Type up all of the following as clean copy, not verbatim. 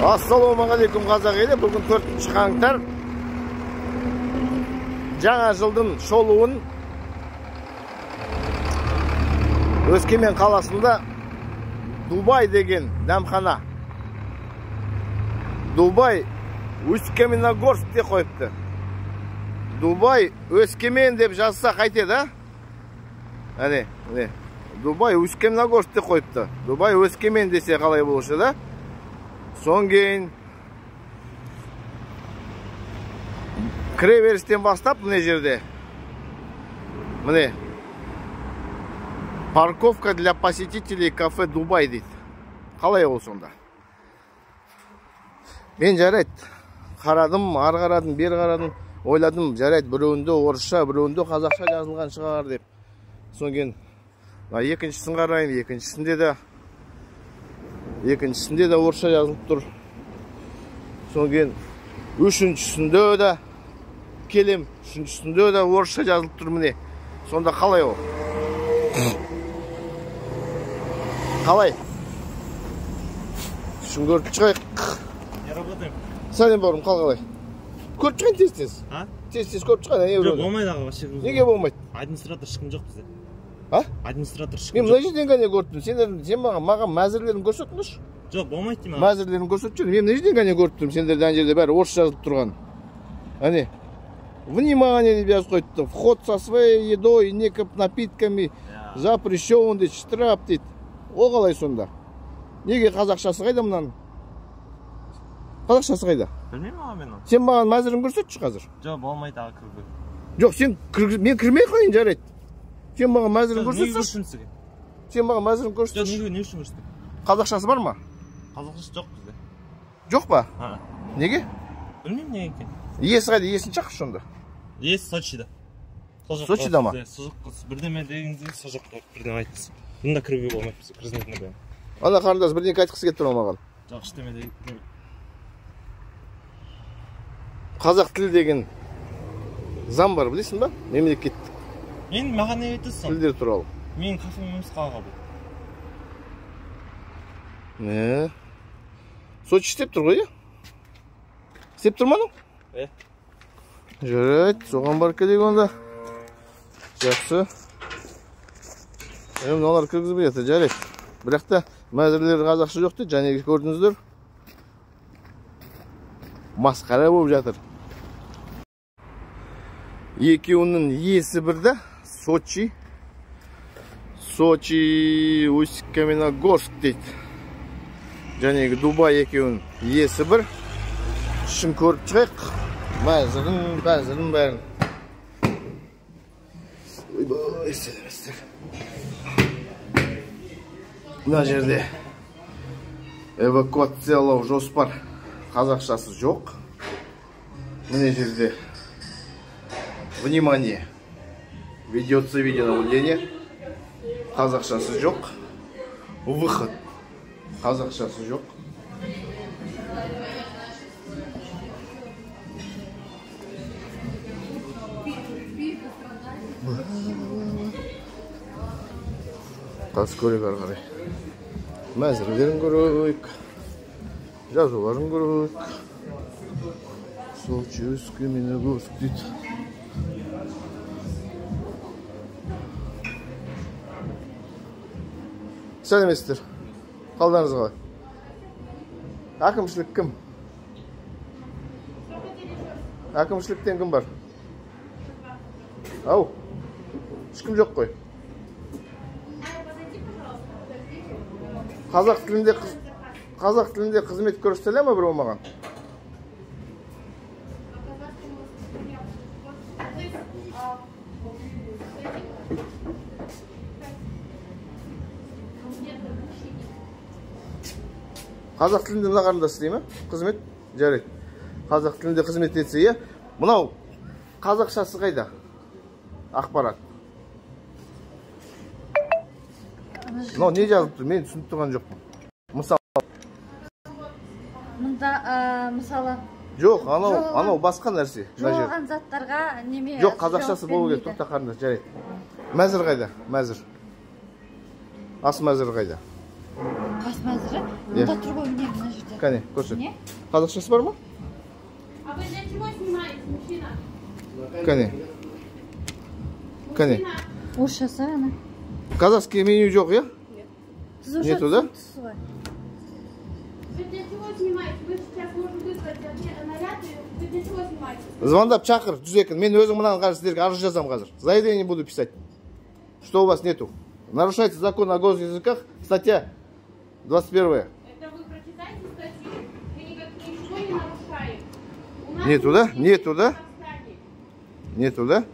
Ассалаумағалейкум қазақ елі. Бүгін 4 қаңтар. Жаңа жылдың шолуын Өскемен қаласында Дубай деген дәмхана. Дубай Усть-Каменогорск деп қойыпты. Дубай Өскемен деп жазса қайтеді, а? Әне, міне. Дубай Усть-Каменогорск деп қойыпты. Дубай Өскемен десе қалай болушы, да? Содан кейін кіреберістен бастап мына жерде міне парковка для посетителей кафе Дубай дейді. Қалай ол сонда? Мен жарайды қарадым, ары қарадым, бері қарадым, ойладым, жарайды біреуінде орысша, біреуінде қазақша жазылған шығар деп. Содан кейін екіншісін қарайын, екіншісінде де орысша жазылып тұр. Содан кейін үшіншісінде де келем, үшіншісінде де орысша жазылып тұр міне. Сонда қалай ол? Қалай? Ішін көріп шығайық. Не работаем. Сәлем бауырым, қалай? Көріп шығайын тез-тез. А? Тез-тез көріп шығайын. Жоқ, болмайды аға, вообще. Неге болмайды? Администратор ешкім жоқ бізде. А? Администратор ешкім жоқ. Мен мына жерден ғана көріп тұрмын. Сен маған мәзірлерін көрсетіңдерші. Жоқ, болмайды деймін. Мәзірлерін көрсетіп жүр. Мен мына жерден ғана көріп тұрмын. Сендерде ана жерде бәрі орысша жазылып тұрған. Әне. Внимание деп жазып қойыпты. Вход со своей едой, напитками запрещен дейді, штраф дейді. О қалай сонда? Неге қазақшасы қайда мынаның? Қазақшасы қайда? Білмеймін аға мен оны. Сен маған мәзірін көрсетші қазір. Жоқ, болмайды аға кіруге. Жоқ, сен мен кірмей қояйын, жарайды. Сен маған мәзірін көрсетші. Сен маған мәзірін көрсетші. Жоқ, не үшін көрсетейін? Қазақшасы бар ма? Қазақшасы жоқ бізде. Жоқ па? Неге? Білмеймін неге екенін. Иесі қайда? Иесін шақыршы сонда. Иесі Сочида. Сочида ма? Сол жаққа бірдеме дегенде сол жаққа бірдеме айтты. Мұнда кіруге болмайды бізге, кіргізбейтін бәрін. Ана қарындас бірдеңе айтқысы келіп тұр маған. Жоқ, ештеме деген. Қазақ тілі деген заң бар, білесің ба? Мемлекеттік. Мен маған не айтасың? Тілдер туралы. Мен кафем емес қалаға бұл. Не? Сочи істеп тұр ғой, иә? Істеп тұр ма анау? Е. Жарайды, соған барып келейік онда. Жақсы. Мыналар кіргізбей жатыр, жарайды. Бірақ та мәзірлері қазақша жоқ дейді, және көрдіңіздер. Масқара болып жатыр. Екеуінің иесі бір да, Сочи. Сочи, Усть-Каменогорск дейді. Және Дубай екеуінің иесі бір. Ішін көріп шығайық. Мәзірін, бәзірін бәрін. Ойбай, сәлеметсіздер. Мына жерде эвакуациялау жоспар қазақшасы жоқ. Мына жерде внимание, ведется видеонаблюдение, қазақшасы жоқ. Выход қазақшасы жоқ. Қазір көрейік ары қарай. Мәзірлерін көрейік, жазуларын көрейік. Сочи, Усть-Каменогорск дейді. Сәлеметсіздер. Қалдарыңыз қалай? Әкімшілік кім? Әкімшіліктен кім бар? Ау, ешкім жоқ қой. Қазақ тілінде қызмет көрсетіле ме біреу маған? Қазақ тілінде мына қарындас істей ме? Қызмет? Жарайды. Қазақ тілінде қызмет етсе, иә? Мынау қазақшасы қайда? Ақпарат. Мынау не жазылып тұр? Мен түсініп тұрған жоқпын. Мысалы. Мұнда, мысалы. Жоқ, анау басқа нәрсе. Жоғалған заттарға неме. Жоқ, қазақшасы болу керек. Тоқта қарындас, жарайды. Мәзір қайда? Мәзір. Ас мәзірі қайда? Ас мәзірі? Мұнда тұр ғой, міне мына жерде. Кәне, көрсет. Не? Қазақшасы бар ма? А вы для чего снимаете, мужчина? Кәне. Кәне. Орысшасы ана. Казахский меню жоқ, иә? Сіз орысша Нету, да? түсініктісіз ғой. Вы для чего снимаете? Вы сейчас можете вызвать наряд. Вы для чего снимаете? Звондап шақыр, 102. Мен өзім мынаны қазір сіздерге арыз жазамын қазір. Заявление буду писать. Что у вас нету. Нарушайте закон о госязыках, статья 21. Это вы прочитайте статью. Мы никак ничего не нарушаем. У нас Нету, да? нигде Нету, да? в Казахстане. Нету, да?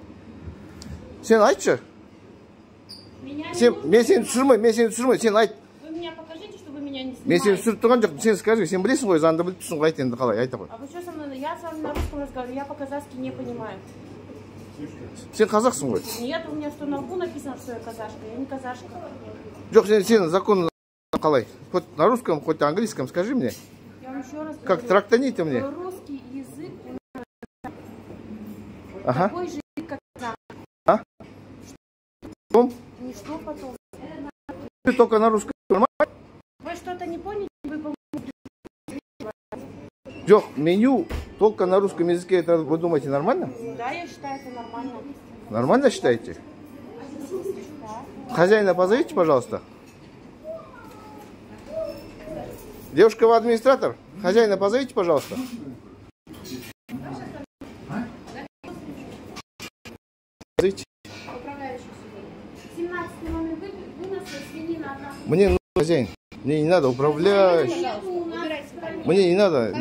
Сен айтшы. Меня не Сен, нужно мен сені снимать. түсірмей, мен сені түсірмей, сен айт. Вы меня покажите, что вы меня не Мен сені снимаете. түсіріп тұрған жоқпын, сен скажи, сен білесің ғой, заңды біліп тұрсың ғой, айт енді қалай, айта ғой. А вы что со мной? Я с вами на русском разговариваю, я по-казахски не понимаю. Сен қазақсың ғой. Нет, у меня что, на лбу написано, что я казашка? Я не казашка. Жоқ, сен закон қалай? Хоть на русском, хоть на английском, скажи мне. Я вам еще раз Как говорю. трактаните мне? Русский язык у нас Ага. такой же язык, как казах. А? Потом? Не что потом. Ты только на русском. Нормально? Вы что-то не поняли? Вы, по-моему, Жоқ, меню только на русском языке, это вы думаете нормально? Да, я считаю, это нормально. Нормально считаете? Да. Хозяина позовите, пожалуйста. Девушка, вы администратор? Хозяина позовите, пожалуйста. Позовите. 17 номер выноса, свинина одна. Мне нужен хозяин. Мне не надо управляющий. Мне не надо.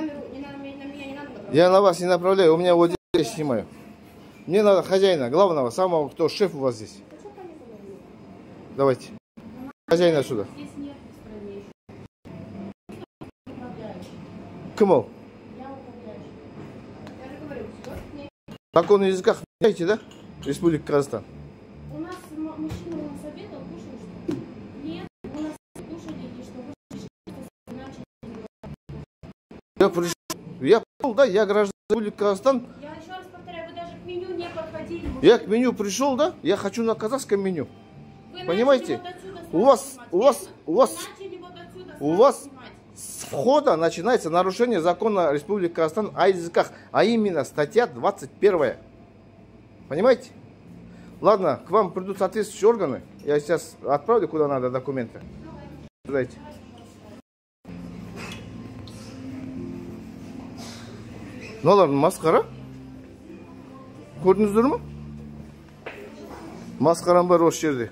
Я на вас не направляю, у меня вот здесь снимаю. Мне надо хозяина, главного, самого, кто шеф у вас здесь. Давайте. Хозяина сюда. Здесь нет в стране. Кім ол? Я управляющий. Я же говорю, всё, нет. Закон о языках знаете, да? Республика Казахстан. У нас мужчина у нас обедал, кушал, что ли? Нет, у нас кушали или что? Вы пришли, начали. Я пришел, я пришел, да, я гражданин Республики Казахстан. Я еще раз повторяю, вы даже к меню не подходили. Я к меню пришел, да? Я хочу на казахском меню. Вы Понимаете? начали вот отсюда У вас, снимать, у вас, верно? у вас, Вы начали вот отсюда у сразу вас снимать. с входа начинается нарушение закона Республики Казахстан о языках, а именно статья 21. Понимаете? Ладно, к вам придут соответствующие органы. Я сейчас отправлю куда надо документы. Дайте. Мыналардың масқара. Көрдіңіздер ме? Масқараның бәрі осы жерде.